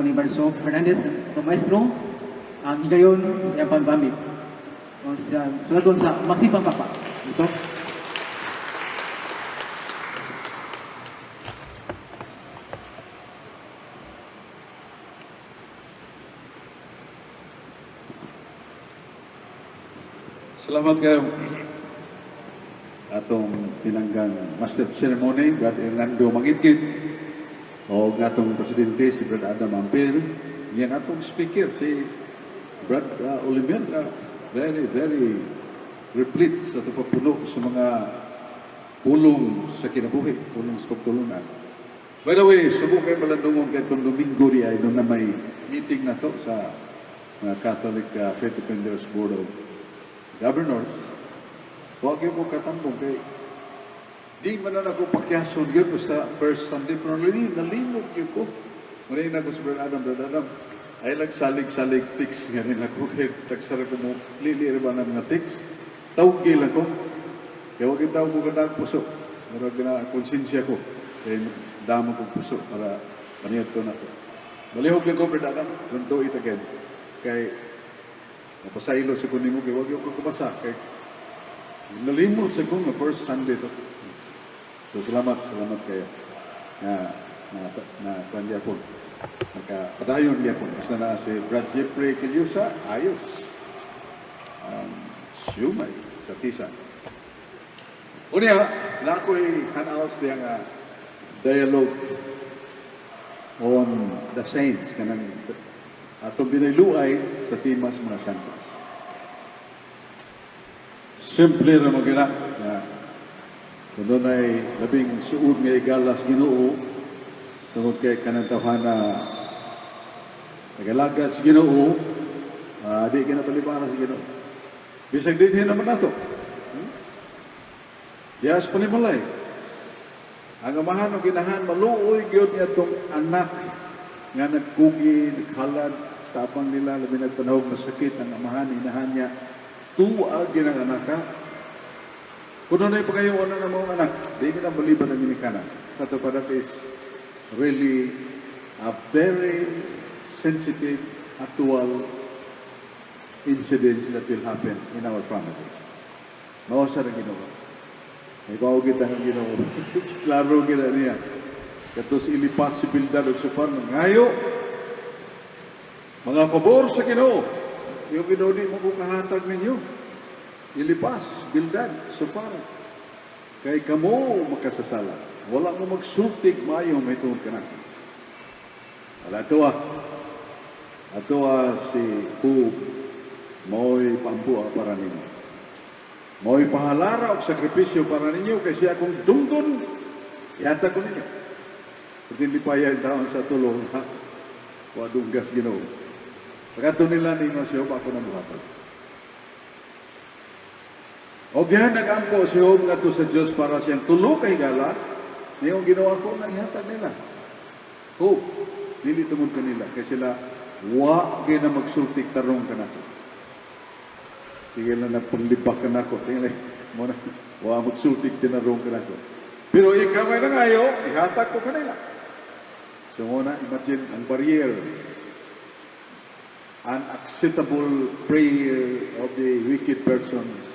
Ni Barso Fernandez, ang maestro, ang higayon sa iyang pambamit. O sa sulaton sa Masipang Papa. So, Salamat kayo. Atong pinanggang Master of Ceremony, Brad Hernando Mangitgit, o atong Presidente, si Brad Adam Ampil, yang atong speaker, si Brad Oliver, very, very replete sa itong pagpuno sa mga pulong sa kinabuhi, pulong sa pagtulunan. By the way, subo kay malandungon kay itong Domingo di ay doon na may meeting na to sa mga Catholic Faith Defenders Board of Governors. Huwag yung ko katambong kay di man na ako pakyason yun basta first Sunday pero nalimot yun ko. Muna ako sa Brother Adam, Brother Adam, ay lang salig-salig tics nga rin ako kay tagsara ko mo lili ba ng mga tics. Tawag lang ko. Kaya huwag yung tawag ko kanang puso. Murag na konsensya ko. Kaya damo kong puso para paniyad to na to. Malihog lang ko, Brother Adam. Don't do it again. Kay mapasaylo sa kunin mo, kay huwag yung kumasa. Kay nalimot sa kong first Sunday to. So salamat, salamat kayo. Na na na kuan gyapon. Nakapadayon gyapon. Basta na si Brad Jeffrey Kilyusa, ayos. Ang siyumay sa tisa. Unya, na ako'y handouts diya nga dialogue on the saints kanang atong binayluay sa timas mga santos. Simple ra mo gina nga kung dunay labing suod nga igalas Ginoo tungod kay kanang tawhana nagalagad sa Ginoo, di ka na palibara sa Ginoo. Bisag dinhi naman nato. Dias panimalay. Ang amahan o ginahan maluoy gyud niya anak nga nagkugi, naghalad, tapang nila, labi nagpanahog masakit ang amahan, inahan niya. Tuag yun ang anak ha. Kung ano pa kayo, ano na mga anak, di ka na maliban ang ginikanan. Sa ito pa, that is really a very sensitive, actual incidents that will happen in our family. Mao sa rin Ginoo. Ikaw kita ang Ginoo. Klaro gina niya. Katos ilipas si Bildad ug Sopar ngayo. Mga pabor sa Ginoo. Yung Ginoo di mo ko kahatag ninyo. Ilipas, Bildad, Sopar. Kay kamo makasasala. Wala mo magsultig maayo may tungod ka na. Wala ato ah. Ato ah, si Job mo'y paambua para ninyo. Mo'y pahalara og sakripisyo para ninyo kay siya akong dunggon ihatag ko ninyo. Kung hindi pa yan taon sa tulong, ha? Wa dunggas Ginoo. Pagkato nila ninyo si Job, ako na buhaton. O diyan nagampo si Job ngadto sa Dios para siyang tulo kay higala, niyong Ginoo ako nang ihatag nila. Job, dili tungod kanila kay sila wa gyud na magsultik tarong kanako. Sige lang na panglibak ka nako. Tingnan mo na, wa magsultik tinarong kanako. Pero ikaw ay nangayo, ihatag ko kanila. So muna, imagine ang barrier, unacceptable prayer of the wicked persons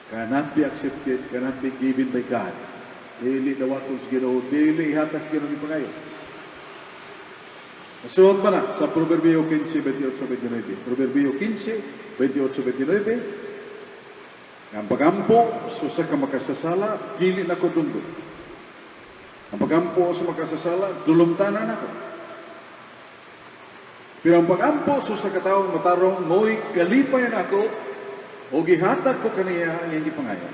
cannot be accepted, cannot be given by God. Dili dawaton sa Ginoo, dili ihatag sa Ginoo pangayo. Nasuot ba na sa Proverbio 15, 28, 29? Proverbio 15, 28, 29. Ang pagampo sa usa ka makasasala, dili na ko dunggon. Ang pagampo sa makasasala, dulumtanan ako. Pero ang pagampo sa usa ka taong matarong, mo'y kalipay nako o gihatag ko kaniya ang iyang gipangayo.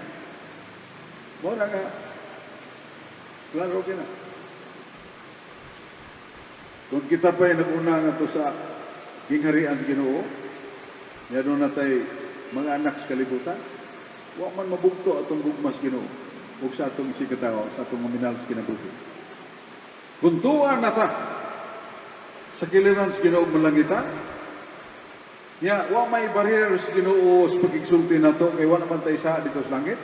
Mao na nga, klaro kina. Kung kita pa'y nag-una nga to sa gingharian sa Ginoo, yan na tay mga anak sa kalibutan, wa man mabugto atong gugma sa Ginoo ug sa atong isigkatawo, sa atong minahal sa kinabuhi. Kung tuwa na ta sa kiliran sa Ginoo malangitan, nya wa may barrier sa Ginoo sa pag-igsulti nato kay wa naman tay sa dito sa langit.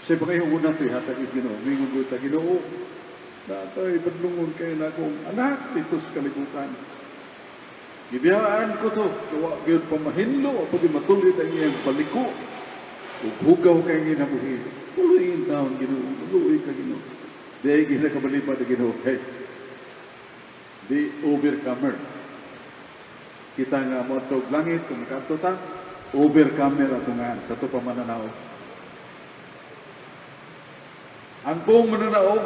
Sa pangayong una to ihatag is Ginoo, mingon ko ta Ginoo, Natay, badlungon kay na akong anak dito sa kalibutan. Gibiyaan ko to, wa gyud pamahinlo, o pag matulid ang iyang baliko. Ug hugaw kay ang ginabuhi. Tuloy taon Ginoo, tuloy ka, Ginoo. Di ginakabalibad ang Ginoo. Hey, the overcomer. Kita nga moadtog langit, kung makaadto ta, overcomer ato nga sa ato pamananaog. Ang buong mananaog,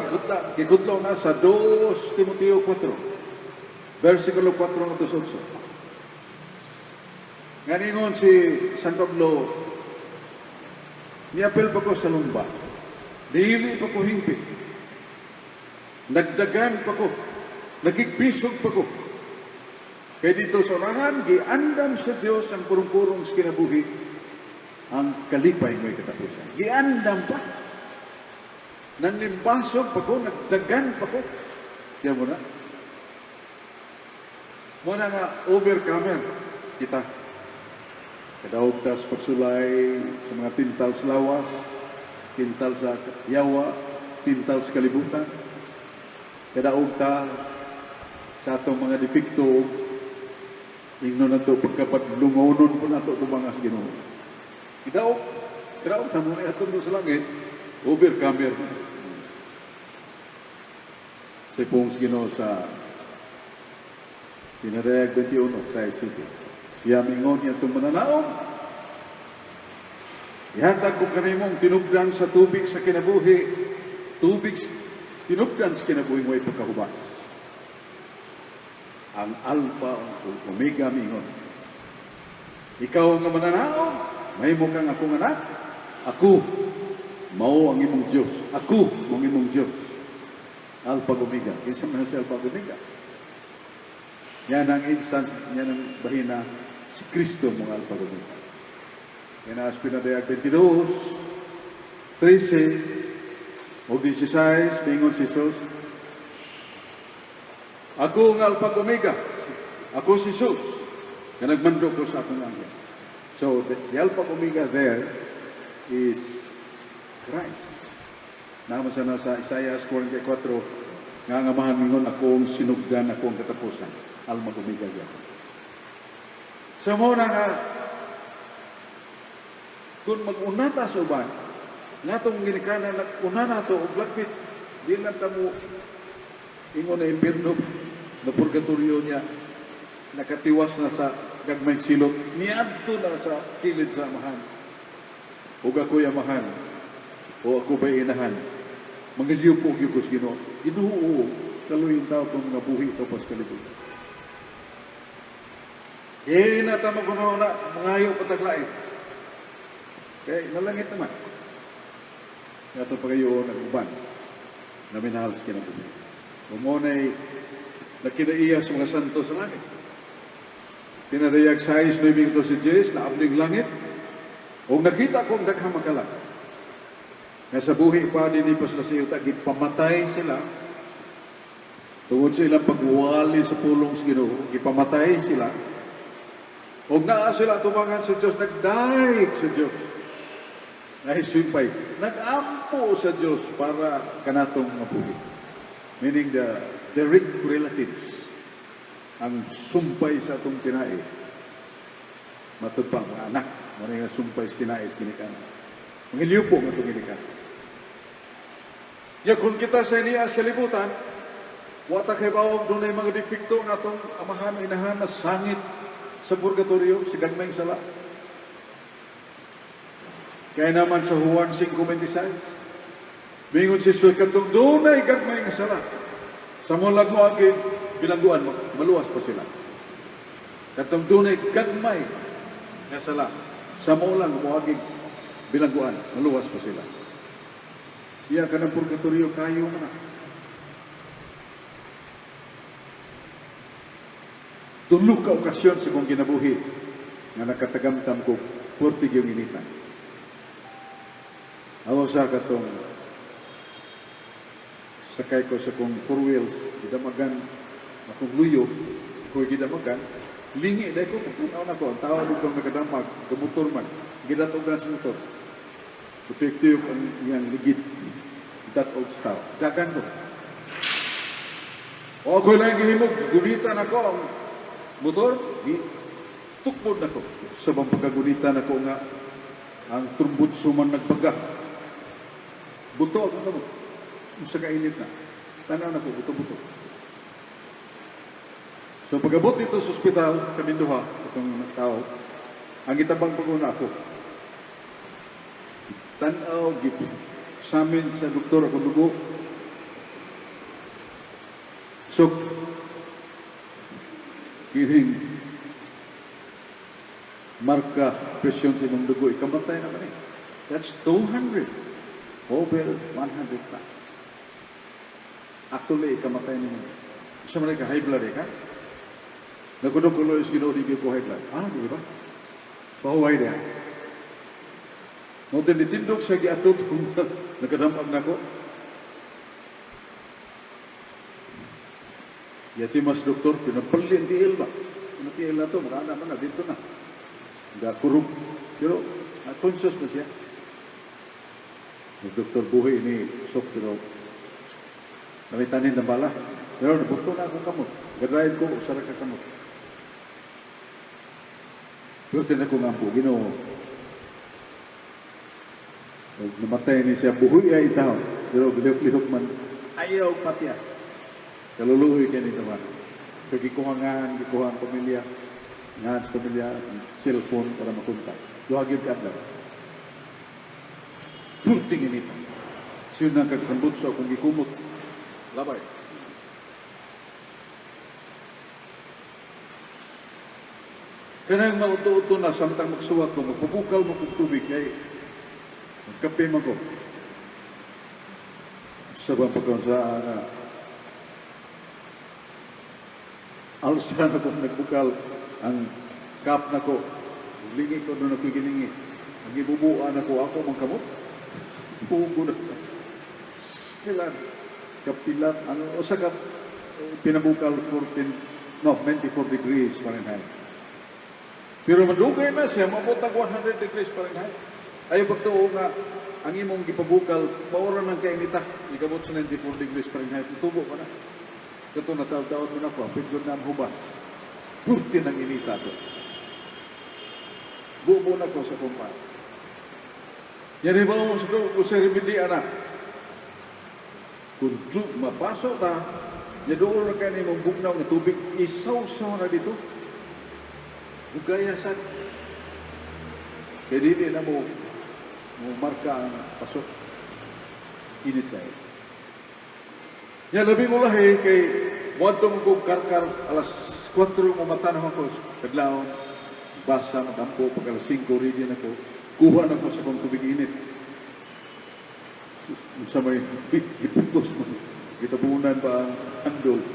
gikutla na sa 2 Timoteo 4, versikulo 4 ngadto sa 8. Nganingon si San Pablo, "Niapil pa ko sa lumba, dili pa ko hingpit, nagdagan pa ko, nagigpisog pa ko. Kay dito sa unahan, giandam sa Diyos ang purong-purong sa kinabuhi, ang kalipay may katapusan." Giandam pa. Nanlimbasog pa ko, nagdagan pa ko. Tiyan mo na. Muna nga overcomer kita. Kadaog tas pagsulay sa mga tintal sa lawas, tintal sa yawa, tintal sa kalibutan. Kadaog ta sa atong mga defekto, ingnon nato pagkapadlungonon po nato tubangas Ginoo. Kidaog, kidaog ta mo atong sa langit, overcomer. Sa pong sa Ginoo sa Pinadayag 21 sa City. Siya mingon niya itong mananaog, "Ihatag ko kanimong tinubdan sa tubig sa kinabuhi, tubig tinubdan sa kinabuhi mo pagkahubas." Ang Alpha ug Omega mingon, "Ikaw nga mananaog, mahimo kang akong anak, ako mao ang imong Dios. Ako ang imong Dios." Alpha ug Omega. Kinsa man si Alpha ug Omega? Yan ang instance, yan ang bahina, si Kristo mong Alpha ug Omega. Yan ang Pinadayag 22, 13, o 16, mingon si Jesus, "Ako ang Alpha ug Omega, ako si Jesus, nga nagmando ko sa akong anghel." So, the Alpha ug Omega there is Christ. Nama sa nasa Isaiah 44, nga ang Amahan mingon, "Ako ang sinugdan, ako ang katapusan." Alpha ug Omega gyapon. So mo na nga, kung mag-una ta sa uban, ngatong ginikanan, nag-una nato og lagpit, di lang ta mo ingon na impierno, na purgatorio niya, nakatiwas na sa gagmay silot, niadto na sa kilid sa Amahan. Ug ako'y Amahan, o ako ba'y inahan, mangilyo po gyud ko sa Ginoo. Ginoo, kaluyin tao itong mga buhi ito pas kalibutan. Kaya na tama ko na mangayo pataglain. Kaya nalangit naman. Nga ito pagayon ang uban na minahal sa kinabuhi. Umunay nakinaiya sa mga santo sa langit. Pinadayag 6, 9 si Jess, na abling langit. O nakita ko ang daghang makala. Nga sa buhi pa, dinhi pa sila sa yuta, gipamatay sila. Tungod sa ilang pagwali sa pulong sa Ginoo, gipamatay sila. Og naa sila tumangan sa Diyos, nagdaig sa Diyos. Nahisumpay, nag-ampo sa Diyos para kanatong mabuhi. Meaning the direct relatives, ang sumpay sa atong tinai. Matud pa mga anak, mga nga sumpay sa tinai sa ginikanan. Mga liupo nga itong ginikanan. Ya kung kita sa inias kalibutan, wata kay bawag dunay mga defekto nga atong amahan o inahan na sangit sa purgatorio, sa gagmayng sala. Kaya naman sa Juan 5:26, mingon si Jesus, "Katong dunay gagmay nga sala, sa mulag mo agi bilangguan, maluwas pa sila." Katong dunay gagmay nga sala, sa mo lang mo agi bilangguan, maluwas pa sila. Iya ka ng purgatorio kayo man. Tulo ka okasyon sa kong kinabuhi nga nakatagamtam ko purtig yung initan. Ako sa katong sakay ko sa kong four wheels, gidamagan akong luyo, ko gidamagan, lingi dahil ko, pagtanaw na ko, ang tao dito nakadamag, gamotor man, gidatogan sa motor. Tuyok-tuyok ang iyang ligid, datog sa tao. Dagan ko. O ako lang gihimog, gunitan ako ang motor, gi tukbod nako. Sa bang pagkagunitan ako nga ang trumbutso man nagbaga. Buto ako kamot. Sa kainit na. Tanaw na ko, buto-buto. So pag-abot dito sa ospital, kami duha, itong tao, ang gitabang pag-una ako. Tanaw, examine sa doktor ako dugo. So, kining marka presyon sa imong dugo, ikamatay naman eh. That's 200 over 100 plus. Actually, ikamatay naman. Isa man ka high blood eh, ka? Nagkuno-kulo is Ginoo, di ko high blood. Ah, di ba? Pahuway niya. Mo nitindog siya giatot kung nakadamag nako. Yati mas doktor, pinapali ang tiil ba? Ano tiil na to? Makaana man na, dito na. Ga kurog. Pero, conscious na siya. Doktor buhi ni sok, pero namitanin na bala. Pero nabuto na akong kamot. Gadrive ko, usara ka kamot. Pero tinan ko nga po, Ginoo. Pag namatay ni siya, buhi ay tao. Pero gilihok-lihok man, ayaw patya. Kaluluoy kay nito man. So gikuha nga, gikuha ang pamilya, nga sa pamilya, ang cellphone para makontak. Duha gyud ka adlaw. Purting inita. Siyo na kagkambot sa akong gikumot. Labay. Kanang mauto-uto na samtang magsuwat ko, magpupukal mo kong tubig kay magkape man ko. Sa bang pagkaon sa nga alsa na kong nagbukal ang cup na ko. Lingi ko doon ako gilingi. Ang ibubuan ako, ako mang kamot. Pugo na. Still kapilat, ano, usa ka pinabukal 14, no, 94 degrees Fahrenheit. Pero madugay na siya, maabot ang 100 degrees Fahrenheit. Ayaw pagtuo nga, ang imong gipabukal, paora ng kainita, ikabot sa 94 degrees Fahrenheit, tubo pa na. Kato nataw-taon mo na ko, pindot na ang hubas. Purti ng inita to. Bubo na ko sa kumpa. Yan ba mo sa ko sa remedy, anak? Kung mapaso ta, ya doon na kayo mong bugnaw nga tubig, isaw-saw na dito. Dugaya sa kaya dili na mo mo marka ang pasok. Init kayo. Ya labi mo lahi kay moadto mo kog karkar alas 4 mo matanaw ako kadlawon, basa, magampo pag alas 5 ready na ko, kuha na ko sa kong tubig init. Sus, sa may iputos mo gitabunan ba ang handle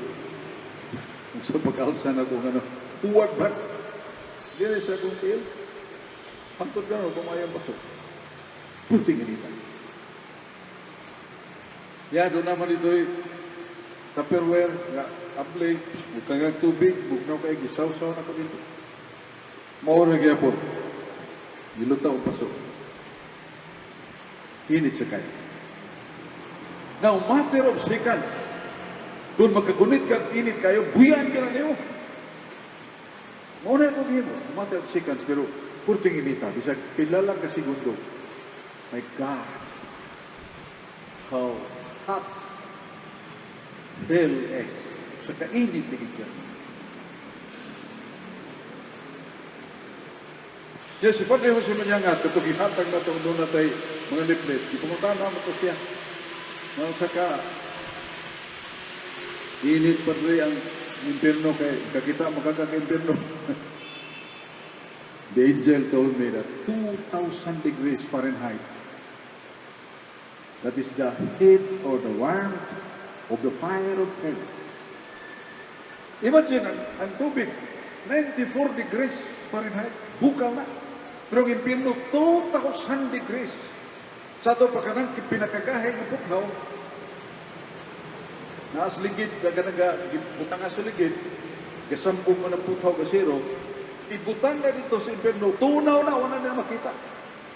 sa pag-alsa na ko ano huwag ba dili sa akong tiil hangtod ka na pumayang pasok, puting inita. Ya, doon naman ito Tupperware, nga able, butang ang tubig, bugnaw kay gisaw-saw na ko dito. Mao ra gyapon. Gilutaw ang paso. Init siya kayo. Now, matter of seconds, kung magkagunit ka at init kayo, buyan ka na niyo. Mao na ako gihimo. Matter of seconds, pero purting inita. Bisag pila lang ka segundo. My God, how hot hell is. Sa kainit na impyerno. Yes, si Padre Jose Manyangat, katong gihatag na itong doon natay mga leaflet, ipangutana mo to siya. Nga sa ka, init, Padre, ang impyerno kay kakita makakang impyerno. The angel told me that 2,000 degrees Fahrenheit, that is the heat or the warmth of the fire of hell. Imagine, ang tubig, 94 degrees Fahrenheit, bukal na. Pero ang impyerno, 2,000 degrees. Sa ato pa kanang pinakagahe ng bughaw, naas ligid, kaganaga, butang nga sa ligid, gasambong mo ng puthaw ka zero, ibutang na dito sa impyerno, tunaw na, wala na makita.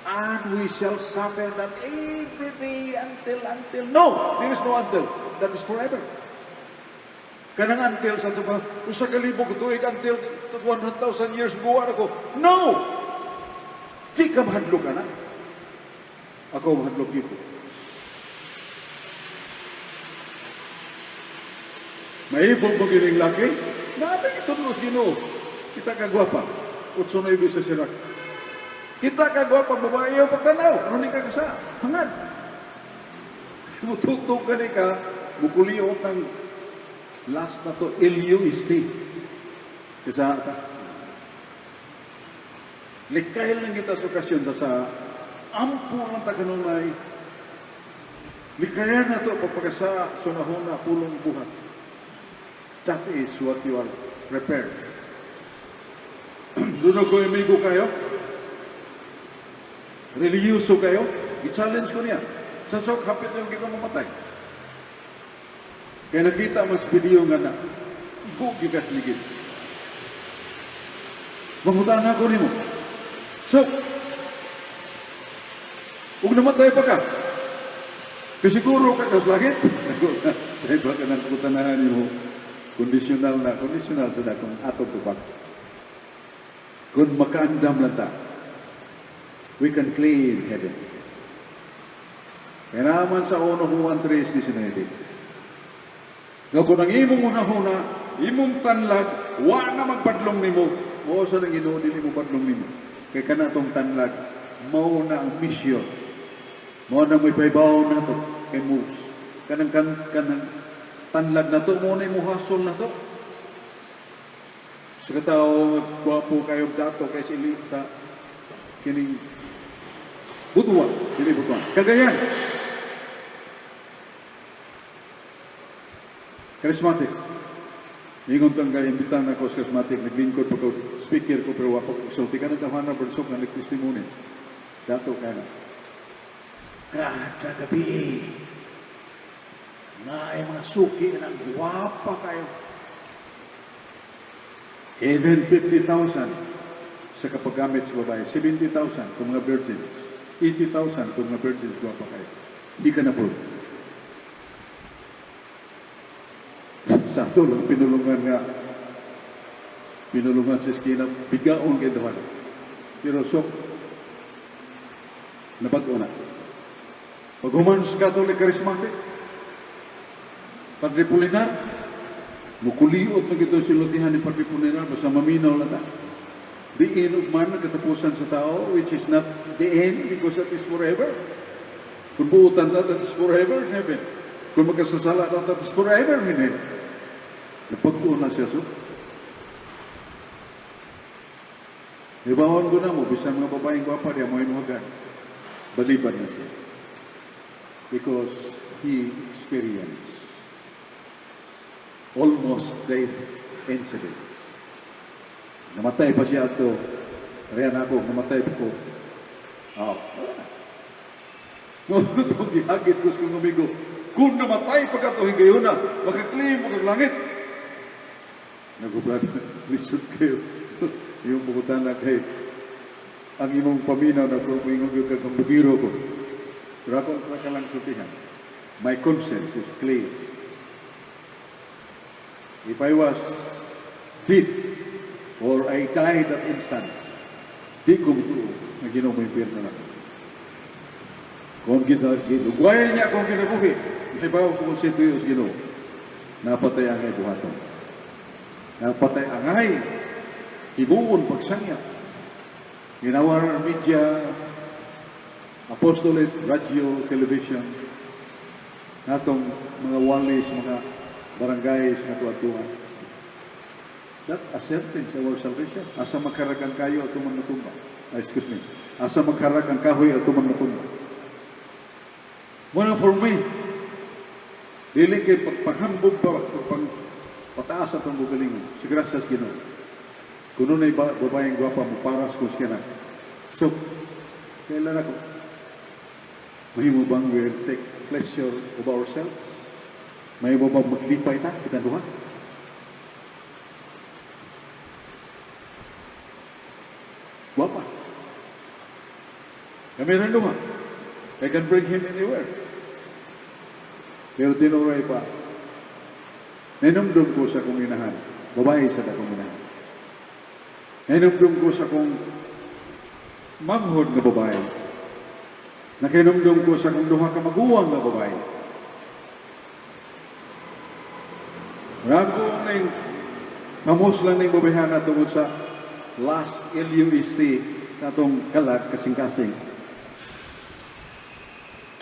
And we shall suffer that every day until, until. No! There is no until. That is forever. Kanang until sa ito pa, 1,000 ka tuig until 100,000 years buwan ako. No! Di ka mahadlok ka na. Ako mahadlok dito. Mahibong mo gining laki? Nabi itudlo sa Ginoo. Kita ka gwapa. Utso na ibig sa sirak. Kita ka gwapa, babae yung pagtanaw. Ano ni ka kasa? Hangad. Mutugtog ka ni ka, mukuliot ng last na to, L-U-S-T. Kasa ta. Likahil lang kita sa okasyon sa ampo lang ta kanunay. Likayan na to pagpagasa sunahuna pulong buhat. That is what you are prepared. Doon ko amigo kayo. Relihiyoso kayo. I-challenge ko niya. Sa sok, hapit na yung kita mamatay. Kaya nakita mas video nga na, igo gikas ligid. Mangutan ako nimo. So, ug namatay pa ka. Kasiguro ka kas langit. Dahil ba ka nang kutanahan nimo, kondisyonal na, kondisyonal sa dakong atong tubag. Kung makaandam lang ta, we can claim heaven. Kaya naman sa 1 Juan 3:19. Nga kung ang imong hunahuna, imong tanlag, wa na magpadlong nimo, mao sa nang Ginoo dili mo padlong nimo. Kay kana tong tanlag, mao na ang mission. Mao na mo'y paybaw na to kay moves. Kanang kan, kanang tanlag na to, mao na imong hasol na to. Sa katao, gwapo kayo dato kay sili sa kining Butuan, dili Butuan. Cagayan. Charismatic. Ingon tang kay imbitan ako sa charismatic, naglingkod pa ko, speaker ko, pero wa pa ko sulti ka nagtawanan, bersok na nagtestimony. Dato ka na. Kada gabi, na ay mga suki ng gwapa kayo. Even 50,000 sa kapaggamit sa babae, 70,000 kung mga virgins, 80,000 kung mga virgins, gwapa kayo. Di ka na po. Sa ato lang pinulungan nga, pinulungan sa eskina, bigaon kay duhan. Pero sok, nabago na. Pag human sa Catholic Charismatic, Padre Polinar, mukuliot na gito silutihan ni Padre Polinar, basta maminaw na ta. The end of man, katapusan sa tao, which is not the end because that is forever. Kung buutan ta, that is forever in heaven. Kung magkasasala ta, that is forever in heaven. Napag-uo na siya, so. Ibawon ko na mo, bisan mga babaeng gwapa, diya mo inuhagan. Baliban na siya. Because he experienced almost death incidents. Namatay pa siya ato. Riyan ako, namatay pa ko. Ah, wala na. Itong gihagit ko sa kong amigo, kung namatay pa ka ito higayon na, makaklaim mo kag langit. Nagubra, lisod kayo. Yung bukutan na kay ang imong paminaw na kung ingon yung kagambugiro ko. Pero ako ang ka lang sultihan. My conscience is clear. If I was dead or I died that instant, di ko mutuo nga Ginoo mo impyerno na. Kung gilugwayan niya akong kinabuhi, ibaw ko kung sino sa Ginoo, napatay ang ay buhaton. Napatay ang ay himuon pagsangya. In our media, apostolate, radio, television, natong mga walis, mga barangays nga tuwa-tuwa. That ascertains our salvation. Asa magkarag ang kayo at tumang natumba. Ah, excuse me. Asa magkarag ang kahoy at tumang natumba. Muna for me, dili kay pagpaghambog pa, pataas atong bugalingon. Sa grasas Ginoo. Kuno na'y babaeng gwapa mo, paras ko siya na. So, kailan ako? Mahimo bang we'll take pleasure of ourselves? Mahimo bang maglipay ta? Kita duha? Gwapa. Kami rin duha. I can bring him anywhere. Pero tinuray pa, Nahinumdum ko sa akong inahan. Babae sa akong inahan. Nahinumdum ko sa akong manghod nga babae. Nakahinumdum ko sa akong duha ka maguwang nga babae. Rako ning kamos lang ning babayhana tungod sa last LUST sa atong kalag kasing-kasing.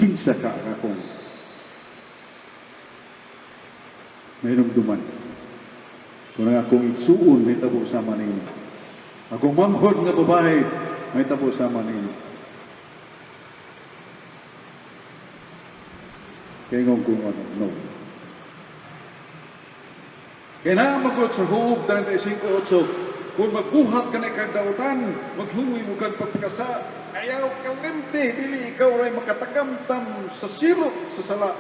Kinsa ka akong mahinumduman. Kung ang akong igsuon may tabo sama ninyo. Akong manghod nga babae may tabo sama ninyo. Kaya ngong kung ano, no. Kaya naamagod sa Hoob 35:8, kung magbuhat ka na kagdautan, maghungoy mo kag pagpakasa, ayaw kalimti, dili ikaw ray makatagamtam sa sirot sa sala,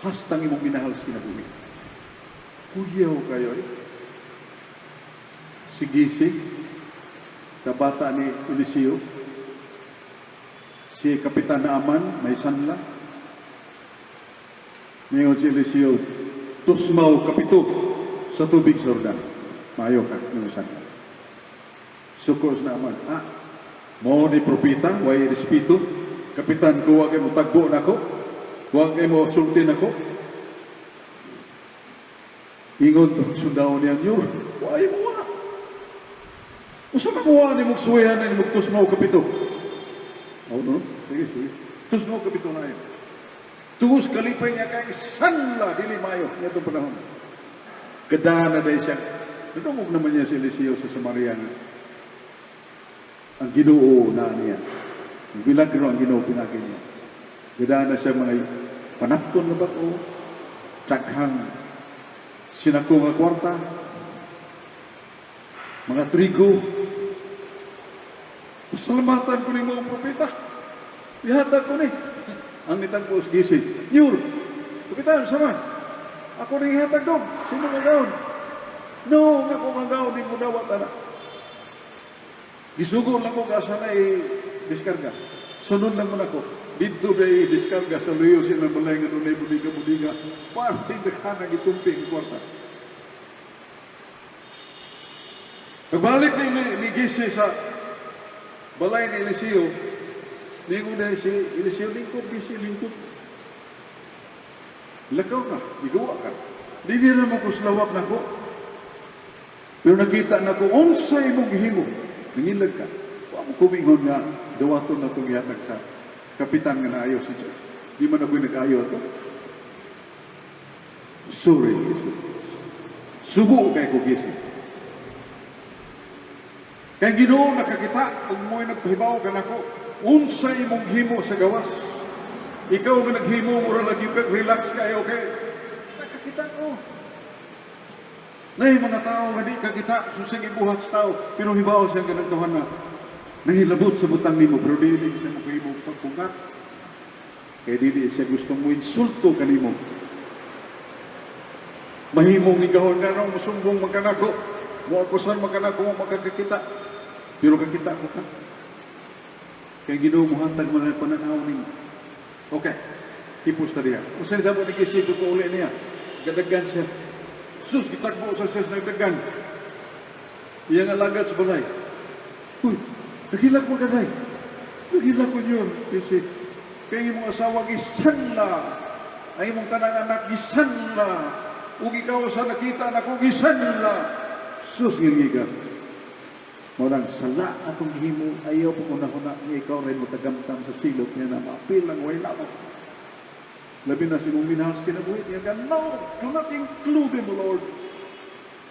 hastang imong minahal sa kinabuhi. Kuyaw kayo eh. Si Gisi, kabata ni Eliseo, si Kapitan Naaman, may sanla. Ngayon si Eliseo, tusmaw kapito sa tubig sa Jordan. Maayo ka, yung sanla. Suko sa Naaman, mao ni propeta, way respeto. Kapitan ko, wag mo tagbo nako, wag mo sulti nako. Ingon tong sundao niya, Nyur, way mo wa. Usa man wa ni mong suwayan ni mong tusmaw kapito. Oh, no? Sige, sige. Tusmaw kapito na yun. Tungos kalipay niya kay sanla, dili mayo niya itong panahon. Kadana dahil siya. Nadungog naman niya si Eliseo sa Samaria nga. Ang Ginoo na niya. Ang milagro ang Ginoo pinagi niya. Kadana siya mga panapton na bako, taghang sinako nga kwarta, mga trigo. Pasalamatan ko ni mga propeta. Ihatag ko ni. Ang nitagpo sa gisi. Yur, kapitan, sama. Ako ning ihatag dong. Sino nga gaon? No, nga ko nga gaon, di mo dawat, ana. Gisugo lang ko kasa na i-diskarga. Sunod lang mo na ko. Dito ba i-diskarga sa luyo sila balay nga dunay budiga-budiga. Parte na gitumpi ang kwarta. Pagbalik ni Gisi sa balay ni Eliseo, ningon na si Eliseo, lingkod, Gisi, lingkod. Lakaw ka, igawa ka. Dili na mo ko slawak na ko. Pero nakita na ko, unsa imong gihimo, nangilag ka. Wa mo kumingon nga, dawaton na itong ihatag sa kapitan nga naayo si Diyos. Di man ako'y nag-ayo ato. Sorry, Gisi. Subo kay ko, Gisi. Kay Ginoo nakakita, ug mo'y nagpahibaw ka nako, unsa imong himo sa gawas. Ikaw nga naghimo, mura lagi kag relax kayo kay nakakita ko. Nay mga tao nga di kakita, susig ibuhat sa tao, pero hibaw siya nga nagtuhan na nangilabot sa butang nimo, pero dili siya makahimo pagpungat. Kay dili siya gustong mo insulto kanimo. Mahimong igahon nga nung musumbong magkanako, muakusan magkanako, makakakita. Pero kakita ko ka. Kay Ginoo mohatag man ang pananaw nimo. Okay. Tipos na diha. Usa ni ni Gisi ko uli niya. Gadagan siya. Sus, gitagbo sa sus nagdagan. Iyang alagad sa balay. Uy, naghilak mo kanay. Naghilak ko yun. Gisi, kay imong asawa gisanla. Ay imong tanang anak gisanla. Ug ikaw sa nakita nako gisanla. Sus, giliga. Mao nang sala atong gihimo, ayaw pag-una-una nga ikaw rin matagamtam sa silot niya na maapil ang way lamot. Labi na si mong minahal sa kinabuhi niya ka, no, do not include him, Lord.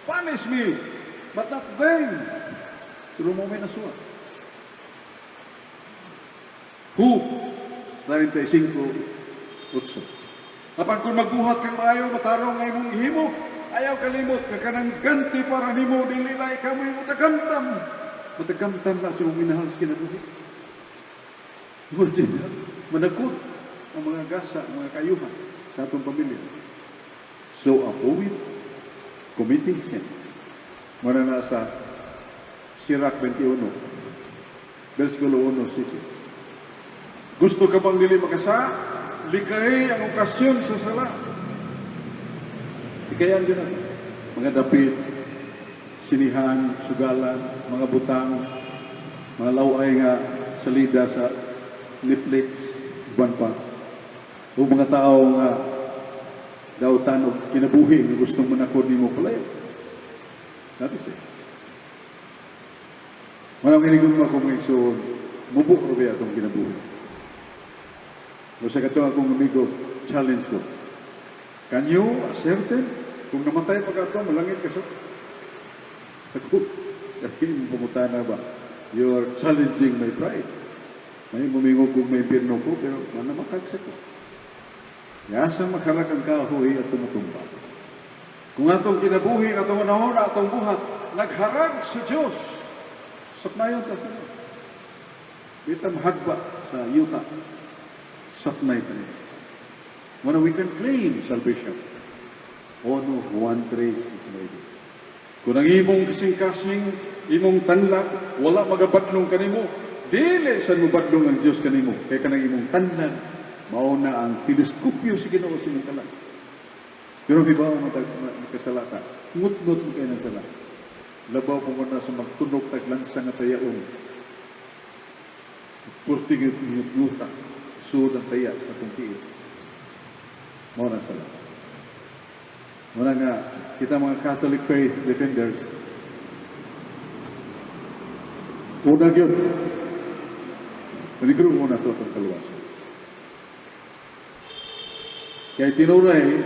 Punish me, but not them. Pero mo may nasuwa. Who? 35:8. Apan kung magbuhat kang maayo, matarong nga imong gihimo, ayaw kalimot, nga kanang ganti para nimo, dili na ikaw mo matagamtam. Matagamtam na si mong minahal sa kinabuhi. Imagine, manakot ang mga gasa, ang mga kayuhan sa atong pamilya. So avoid committing sin. Muna na sa Sirach 21, versikulo 1, sige. Gusto ka bang dili makasa? Likay ang okasyon sa sala. Ikayan yun na. Mga dapit, sinihan, sugalan, mga butang, mga laway nga salida sa Netflix, uban pa. O mga tao nga dautan o kinabuhi nga gustong manakod nimo, palayo. That is it. Manang hinigugma ko, mga igsoon, mubo ra ba atong kinabuhi? O sa katong akong amigo, challenge ko. Can you ascertain kung namatay pa ka ato, malangit ka sa? Ako, kaya mo pangutana ba? You are challenging my pride. May mumingo kung may impirno ko, pero manamakag sa ko. Yasa makalag ang kahoy at tumutumba. Kung atong kinabuhi, atong unahon, atong buhat, nagharag sa Diyos, sapnayon ta sa Kita mahagba sa yuta, sapnay ta niya. When we can claim salvation. Ono 1.3.19. Kung ang imong kasing-kasing, imong tanlag, wala magabadlong kanimo, dili sa mobadlong ang Diyos kanimo, kay kanang imong tanlag, mao na ang teleskopyo sa Ginoo sa imong kalag. Pero hibaw matag makasala ka, ngut-ngut mo kay ng sala. Labaw po na sa magtunok tag lansa nga tayaon. Purting ngut-nguta, sud ang taya sa atong tiil. Mao na sala. Muna nga, kita mga Catholic faith defenders, una yun, paligro muna ito itong kaluwasan. Kaya tinuray,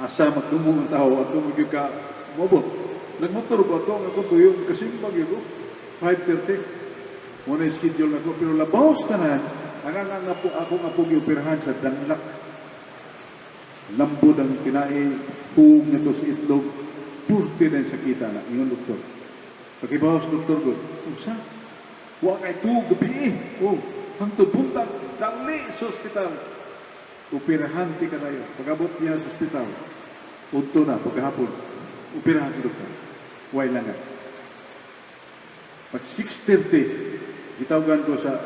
asa magdumong ang tao at tumugyo ka, mabot. Nagmotor ko ito, ako tuyo, kasimbag yun ko, 5:30. Muna yung schedule na ko, pero labaw sa tanan, ang ang ang apo, ako nga po gioperahan sa Danlak. Lambod ang tinai, huog nito sa itlog, purti na yung sakita na, ingon doktor. Pakibawas doktor ko, unsa? Wa kay tuog gabi eh. Oh, hangtod buntag, dali sa ospital. Operahan ti kanayo. Pagabot niya sa ospital, udto na, pagkahapon, operahan sa doktor. Way lang nga. Pag 6:30, gitawagan ko sa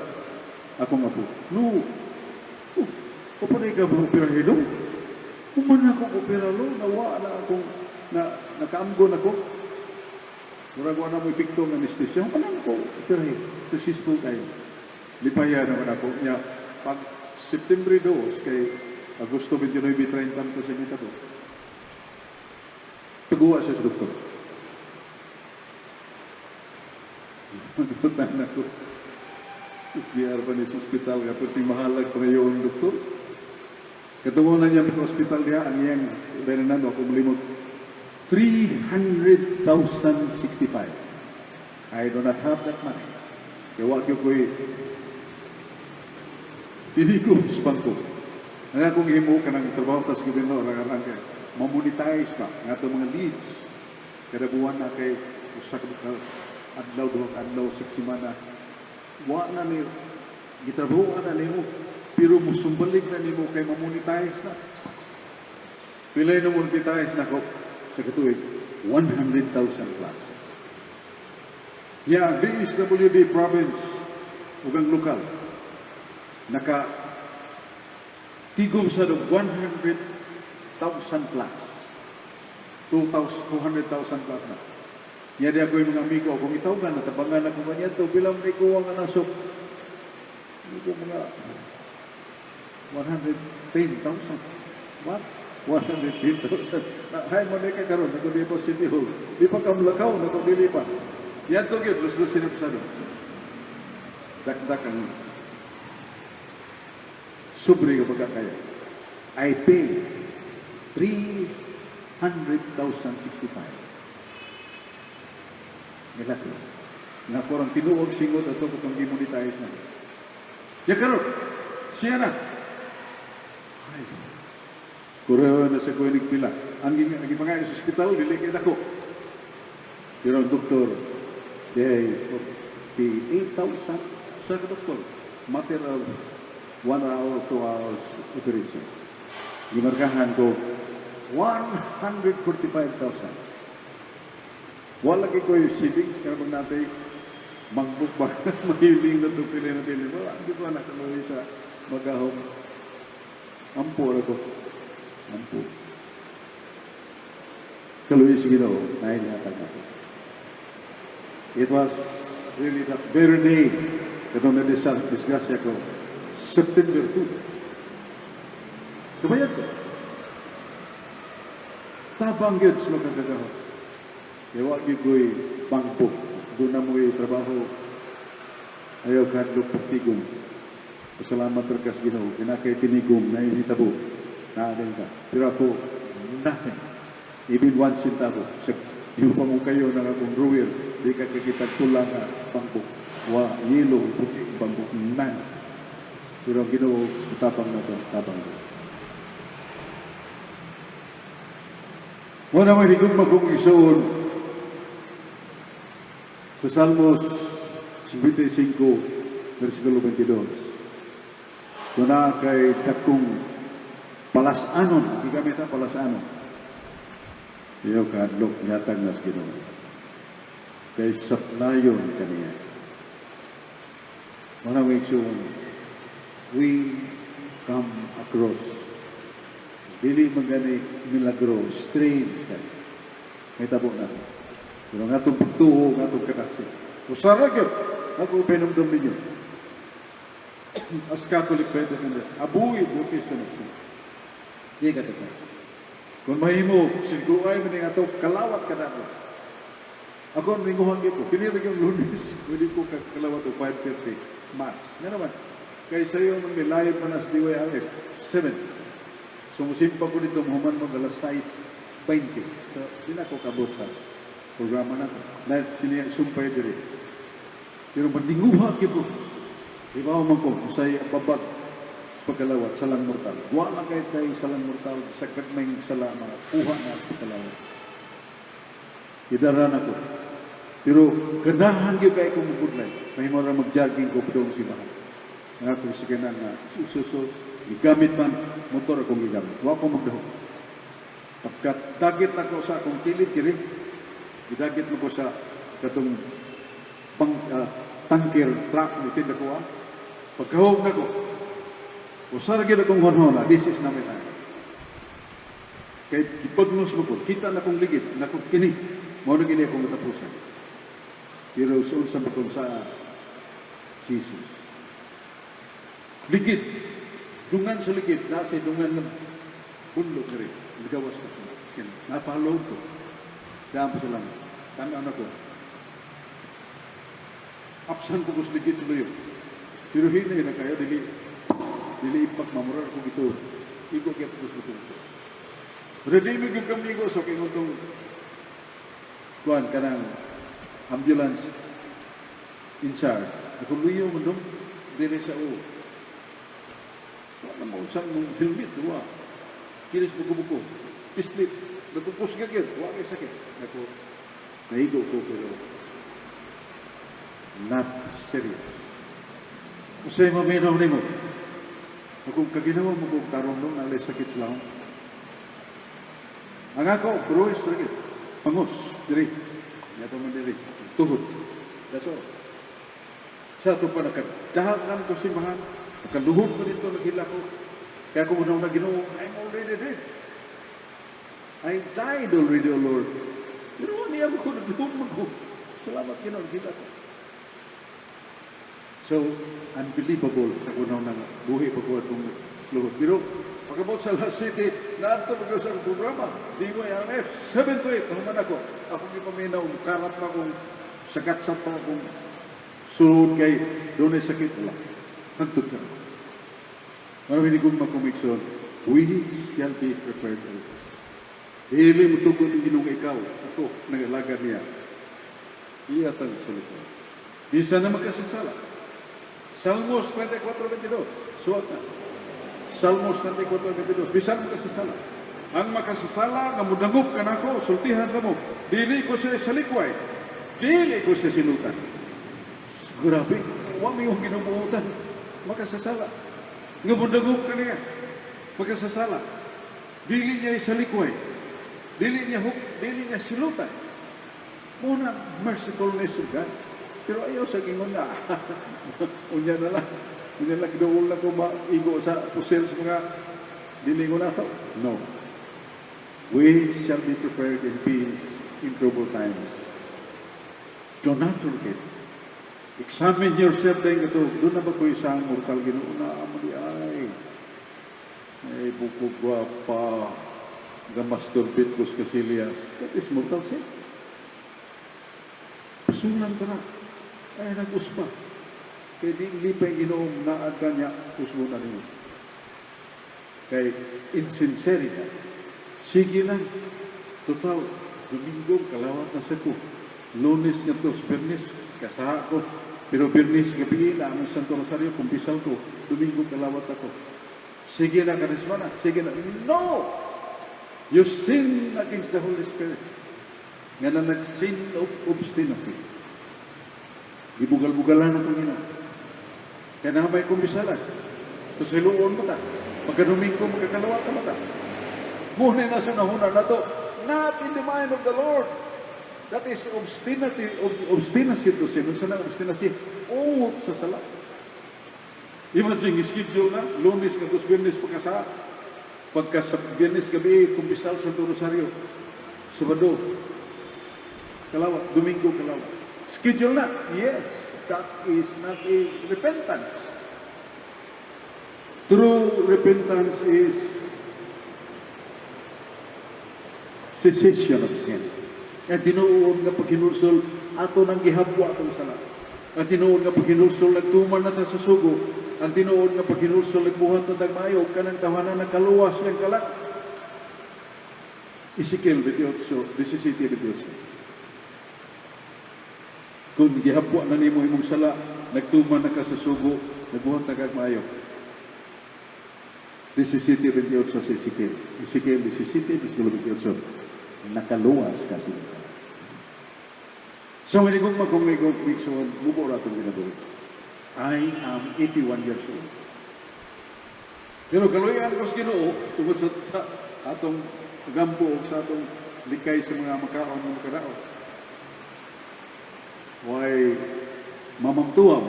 akong apo. No, oh, o pa ka ba operahin lo? Human ako opera lo, nawa na akong, na, nakaamgon ako. Murag wala mo epekto ng anesthesia. Human ako operahin. Successful tayo. Lipaya naman ako. Niya, pag September 2, kay Agosto 29, 30 to sa mita ko. Paguwa siya sa doktor. Manutan ako. Sus, di pa ni sa ospital. Kapag mahalag pa ngayon, doktor. Katungo na niya sa ospital niya, ang iyang benanan, ako malimot, 300,065. I do not have that money. Kaya wag yun ko'y tinigom sa bangko. Ang akong himo ka ng trabaho tas gobyerno, rang kay mamonetize pa nga itong mga leads. Kada buwan na kay usa ka adlaw, duha ka adlaw sa semana. Wa na ni gitrabaho na nimo pero musumbalik na nimo kay mamonetize na. Pilay na monetize na ko sa katuig? 100,000 plus. Ya, DSWD province ug ang lokal naka tigom sa 100,000 plus. 200,000 plus na. Nya di ako yung mga amigo akong itawagan, natabangan ako kanya to, bilang may kuha nga nasok. Hindi ko mga 110,000. What? 110,000. Hay mo na ka karon, nako di pa City Hall. Di pa kamlakaw, nako dili pa. Yan to gyud, lus-lus sinapsado. Dakdak ang sobre ka pagkakaya. I pay 300,065. Milagro. Nga ko ang tinuog singot ato katong gimonetize na. Ya karon, siya na. Ay. Kureho na sa kuwinig pila. Ang gipangay sa ospital, dili kay dako. Pero ang doktor, they 48,000 sa doktor. Matter of 1 hour, 2 hours operation. Gimarkahan ko 145,000. Wala kay ko yung savings, kaya pag natin magbuk ba, mahiling na itong pili natin. Wala, hindi ko na kaloy sa magahom. Ampo ra ko. Ampo. Kaluoy sa Ginoo, naay nihatag nako. It was really that very day katong na disgrasya ko, September 2. Kabayad ko. Tabang gyud sa makagagahom. Kaya wa gyud ko'y bangko. Duna mo'y trabaho. Ayaw kahadlok pagtigom. Pasalamat ra ka sa Ginoo. Kinakay tinigom na initabo. Naa din ka. Pero ako, nothing. Even one centavo. Sa yung kayo ng akong drawer, di ka kakita pula nga bangko. Wa, yellow, puti, bangko, none. Pero ang Ginoo, tabang na to, tabang na. Mao na may higugma kong isuon sa Salmos 55, versikulo 22. Kung naa kay dakong palasanon, gigamit ang palasanon. Iyo kahadlok, yatag nas Ginoo. Kay saplayon kaniya. Mao na may igsuon, we come across dili man gani milagro, strange kay. May tabo na. Pero nga itong pagtuo, nga itong kadasi. Usara gyud, ako pinumdum ninyo. As Catholic faith defender, avoid the occasion of sin. Di ka kasal. Kung mahimo, siguay man nga ato, kalawat ka na ako. Ako, ninguhan ko. Kini yung Lunes, pwede ko kakalawat o 5:30. Mass. Nga naman, kay sayo nang live man as DYRF, 7. So, musimpa ko dito, muhuman mo alas 6:20. So, di na ko kabot sa programa na. Na, kini sumpay diri. Pero mandinguha ko. Di ba man ko, usay babag sa pagkalawat, salang mortal. Wa lang kay tayo salang mortal sa gagmayng sala, mga kuha na sa pagkalawat. Idaran ako. Pero ganahan gyud kay ko mubudlay. Mahimo ra mag-jogging ko padung simbahan. Ang akong sakyanan nga Isuzu, gigamit man motor akong gigamit. Wa ko magdahom. Pagkat dagit ako sa akong kilid kiri, gidagit mo ko sa katong bang, tanker truck ni tinda ko ah. Pagkahog na ko, usara gyud akong honhona, this is na my time. Kay gipagnos mo ko, kita na kong ligid, na kong kini, mao na kini akong katapusan. Pero sa unsa man kung sa Jesus. Ligid, dungan sa ligid, nasa dungan ng bundok na rin. Nagawas ko. Skin. Napahalaw ko. Daan pa sa langit. Tanaw na ko. Apsan ko sa ligid sa luyo. Pero hinay na kayo, dili, dili ipak mamurar ko ito. Igo kaya ko sa ito. Ready mo yung kamigo sa kinutong kuan kanang ambulance in charge. Ako luyo mo dong, dire sa o. Wala mo usang mong helmet, wa. Kinis buko-buko. Pislit. Nagpupus ka gyud, wa kay sakit. Nako, naigo ko pero not serious. Usay maminaw nimo. Kung kaginawa mo kung tarong nung nalay sakit sa lahong. Ang ako, bruise lagi. Pangos, diri. Nga pa man diri. Tuhod. That's all. Sa ato pa nakadahagan ko simbahan, nakaluhod ko dito, naghila ko. Kaya ko muna na Ginoo, I'm already dead. I died already, O Lord. Pero niya mo ko, nagluhod mo ko. Salamat Ginoo, naghila ko. So, unbelievable sa kunaw na buhi pa ko atong luhod. Pero, pagkabot sa Last City, naadto pa ko sa programa, DYRF, 7 to 8, nahuman ako. Ako gipaminaw, karat pa akong sagat sa pa akong sulod kay doon ay sakit. Wala. Hantod ka. Marami ni kong makumikson, we shall be prepared always. Dili mo tugot ang Ginoo ikaw, ako, nag-alaga niya. Iya tang salita. Bisa na makasasala. Salmos 34:22. Suwat na. Salmos 34:22. Bisan makasasala. Ang makasasala nga mudangop kanako, sultihan na mo. Dili ko siya salikway. Dili ko siya silutan. Grabe, wa may yung ginubuotan. Makasasala. Nga mudangop kaniya. Makasasala. Dili niya isalikway. Dili niya huk, dili niya silutan. Muna mercifulness of God. Pero ayaw sa gingon na. Unya na lang. Unya lang dool na ko maigo sa pusil sa mga dili ko na to. No. We shall be prepared in peace in troubled times. Do not forget. Examine yourself dahil ito. Duna na ba ko isang mortal Ginoo na amo di ay. Ay, buko gwapa. Ga-masturbate ko sa Casillas. That is mortal sin. Pasunan ka na. Ay, nag-uspa. Kay di lipay Ginoo naad ka niya, usbo na ninyo. Kay insincere ka. Sige lang. Total, Domingo, kalawat na sa ko. Lunes nga to, Biyernes, kasaha ko. Pero Biyernes, gabi na, ang Santo Rosario, kumpisal ko. Domingo, kalawat ako. Sige na, karisma na. Sige na. No! You sin against the Holy Spirit. Nga na nag-sin of obstinacy. Gibugal-bugalan na itong Ginoo. Kaya na may kumpisalan. Tapos hiluon mo ta. Pagka Domingo, magkakalawat na mata. Muna na sa nahuna na to. Not in the mind of the Lord. That is obstinacy, obstinacy to sin. Unsa na obstinacy? Ungot sa sala. Imagine, schedule na, Lunes nga dos Biyernes pagkasa, pagka sa Biyernes gabi, kumpisal sa Rosario, Sabado, kalawat, Domingo, kalawat. Schedule na. Yes, that is not a repentance. True repentance is cessation of sin. Ang tinuod nga paghinulsol, ato nang gihabwa atong sala. Ang tinuod nga paghinulsol, nagtuman na ta sa sugo. Ang tinuod nga paghinulsol, nagbuhat na tag maayo, kanang tawanan nakaluwas niyang kalat. Ezekiel 28, 17, 28. Kung gihabwa na nimo imong sala, nagtuman na ka sa sugo, nagbuhat na kag maayo. 17:28 sa Ezekiel. Ezekiel 17, versikulo 28. Nakaluwas ka sila. So, hinigugma kong igsoon, mubo ra atong kinabuhi. I am 81 years old. Pero kaluyan ko sa Ginoo tungod sa atong gampo o sa atong likay sa mga makaon ng makaraot. Way mamamtuam,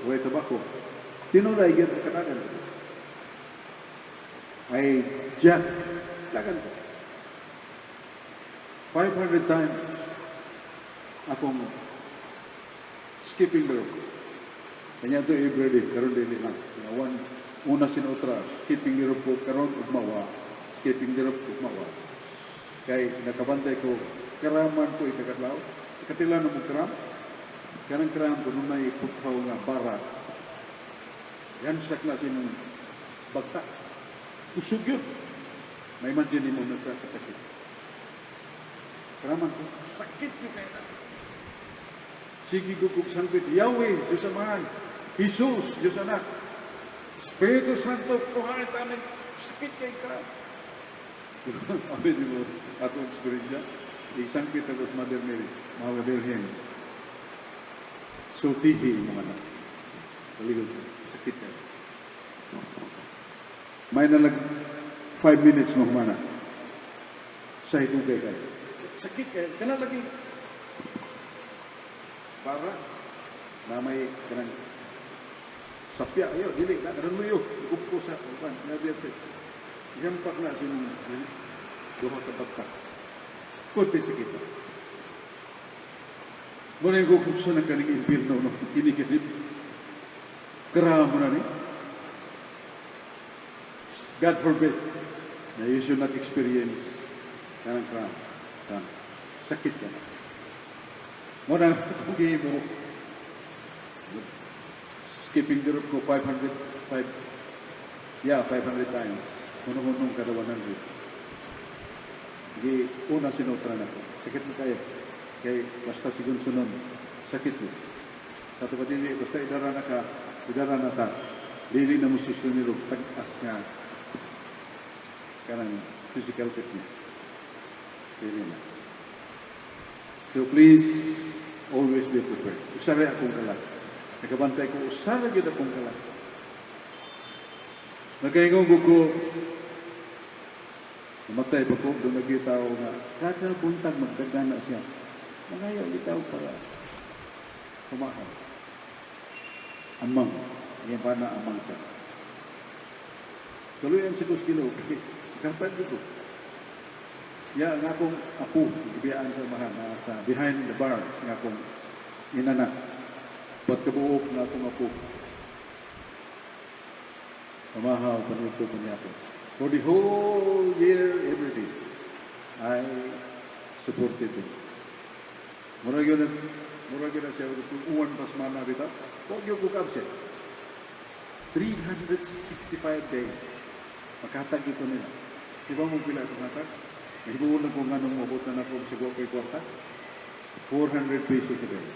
way tabako. Tinuray gyud katagan. Ay jack, tagan ko. 500 times akong skipping the rope. Kanya to every day, karon dili na. Nga one, una sinutra, skipping the rope ko karon ugma wa, skipping the rope ugma wa. Kay nakabantay ko, karaman ko ikakadlaw. Ikatila na mo kram. Kanang kram ko nung may puthaw nga bara. Yan sa klase ng bagta. Kusog yun. May imagine mo na sa kasakit. Karaman ko, sakit yun kaya na. Sige ko kung sangpit, Yahweh, Diyos Amahan, Jesus, Diyos Anak, Espiritu Santo, kuhain tamin, sakit kay ka. Amin mo, ako experience. Isangpit ako sa Mother Mary, Mga Birhen. Sultihi mo anak. Kaligod, sakit kayo. May nalag 5 minutes mo humana. Sa hitugay kayo. Sakit kayo. Kana lagi. Para na may kanang sapya ayo dili na karon luyo gugpo sa uban nga sa Yampak na sinong duha ka bagtak. Kurti sakit. Muna yung kukusa na kaning impirno no kini kini karamo na ni. God forbid na you should not experience kanang kram. Kram. Sakit ka na. Muna kung mo skipping the rope ko 500 5 yeah, 500 times. Hunong-hunong kada 100. Di una sinutra na ko. Sakit mo kayo. Kay basta sigun sunon. Sakit mo. Sa ito pa dili, basta idara na ka, idara na ta. Dili na mo susunod tag-as nga kanang physical fitness. Dili na. So please, always be prepared. Usaray akong kalag. Nakabantay ko, usaray gyud akong kalag. Nakaingon ko, namatay pa ko, doon nagkita ako nga, kada buntag magdagana siya. Mangayaw gitaw para kumahaw. Amang, yan pa na amang siya. Kaluyan sa Ginoo, kay kapad ko. Ya, nga akong apo, gibiyaan sa amahan, na sa behind the bars, nga akong inanak. Upat kabuok na akong apo. Pamahaw, panuto, panyako. For the whole year, every day, I supported him. Mura gyud na siya, kung uwan pas mana bitaw, wa gyud ko absent. 365 days. Paghatag ito nila. Di ba mo pila itong hatag? Nahibuon lang ko nga nung mabot na nako sa ko'y kwarta. 400 pesos a day.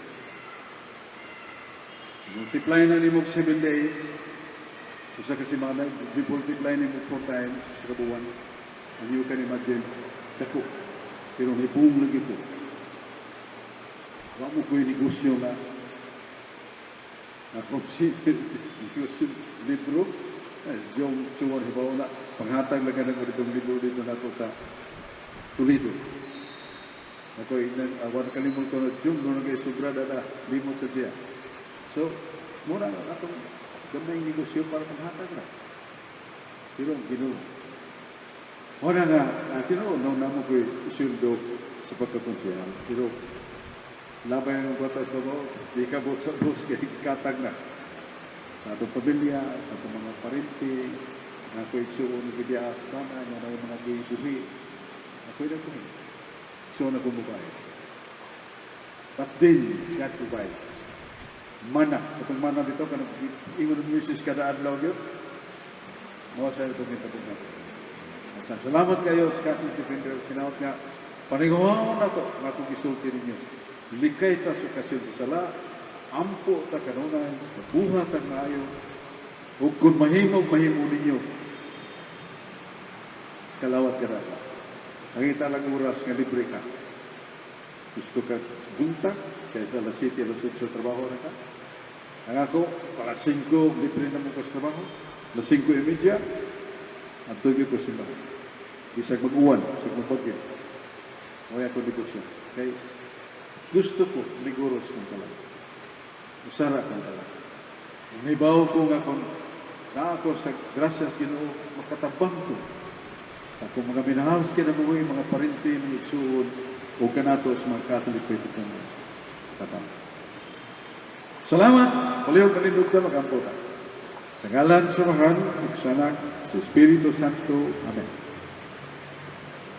Multiply na nimo 7 days. So sa kasimana, multiply nimo 4 times sa kabuwan. And you can imagine, dako. Pero nibung lagi ko. Wa mo ko'y negosyo nga ako si negosyo libro. Ay, Jong Chuan hibaw na. Panghatag lang ka na ko ditong libro dito nato sa Toledo. Ako ingnan, awan kalimot ko na Jung, doon kay sobra na na, limot sa siya. So, muna ang atong gamay negosyo para panghatag na. Pero ang Ginoo. Muna nga, tinuod, no, namo ko'y sweldo sa pagkakonsehal. Pero, labay ang kwarta sa babaw, di ka bot sa bus, kay katag na. Sa atong pamilya, sa atong mga parente, nga ako'y igsuon nga gibiyaas mana, nga na mga gibuhi. Ako'y nagbuhi. Igsuon akong babae. But then, God provides. Mana, katong mana bitaw, kanang ingon ng misis kada adlaw yun, mao sa itong itabog natin. Sa salamat kayo sa Catholic Defender, sinaot nga, paninguhaon na to, nga akong gisulti ninyo. Likay ta sa okasyon sa sala, ampo ta kanunay, mabuhat ang maayo, ug kung mahimo, mahimo ninyo, kalawat ka na. Nakita lang oras nga libre ka. Gusto ka buntag, kaysa alas 7, alas 8 sa trabaho na ka. Ang ako, alas 5, libre na mo ko sa trabaho. Alas 5:30, at tuloy ko simbahan. Bisag mag-uwan, bisag magbagyo. Mao ako negosyo. Kay gusto ko, liguros kong kalag. Usara kong kalag. Nahibaw ko nga kung na ako sa grasyas Ginoo, makatabang ko sa akong mga minahal sa kinabuhi, mga parente, mga igsuon, o kanato sa mga Catholic Faith Defenders. Tabang. Salamat! Palihog kanindog ta, magampo ta. Sa ngalan sa Amahan, ug sa Anak, sa Espiritu Santo. Amen.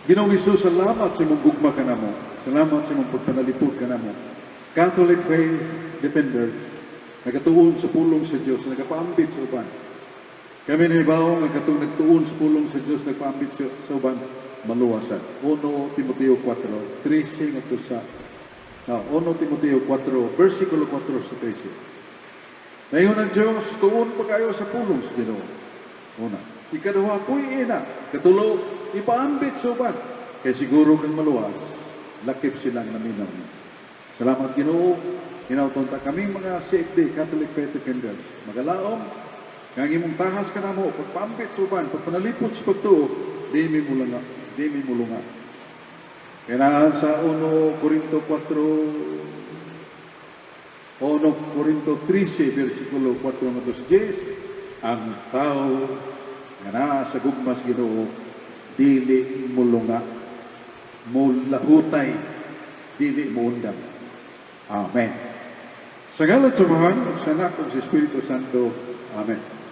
Ginoong Hesus, salamat sa imong gugma kanamo. Salamat sa imong pagpanalipod kanamo. Catholic Faith Defenders, nagatuon sa pulong sa Dios, nagapaambit sa uban. Kami nahibaw nga katong nagtuon sa pulong sa Dios, nagpaambit sa uban, maluwasan. 1 Timoteo 4, 13 ngadto sa, no, 1 Timoteo 4, versikulo 4 sa 13. Nayon ang Diyos, tuon pa kayo sa pulong sa Ginoo. Una. Ikaduha, puy na. Katulo, ipaambit sa uban. Kay siguro kang maluwas, lakip silang naminaw niyo. Salamat, Ginoo. Hinawton ta kaming mga CFD, Catholic Faith Defenders. Magalaom, nga ang imong tahas kanamo, pagpaambit sa uban, pagpanalipod sa pagtuo, di mi mulunga, di mi mulunga. Kaya na sa 1 Corinto 4, 1 Corinto 13, versikulo 4 ngadto sa 10, ang tao nga naa sa gugma sa Ginoo dili mulunga, mulahutay, dili muundang. Amen. Sa ngalan sa Amahan, sa Anak, ug sa Espiritu Santo. Amen.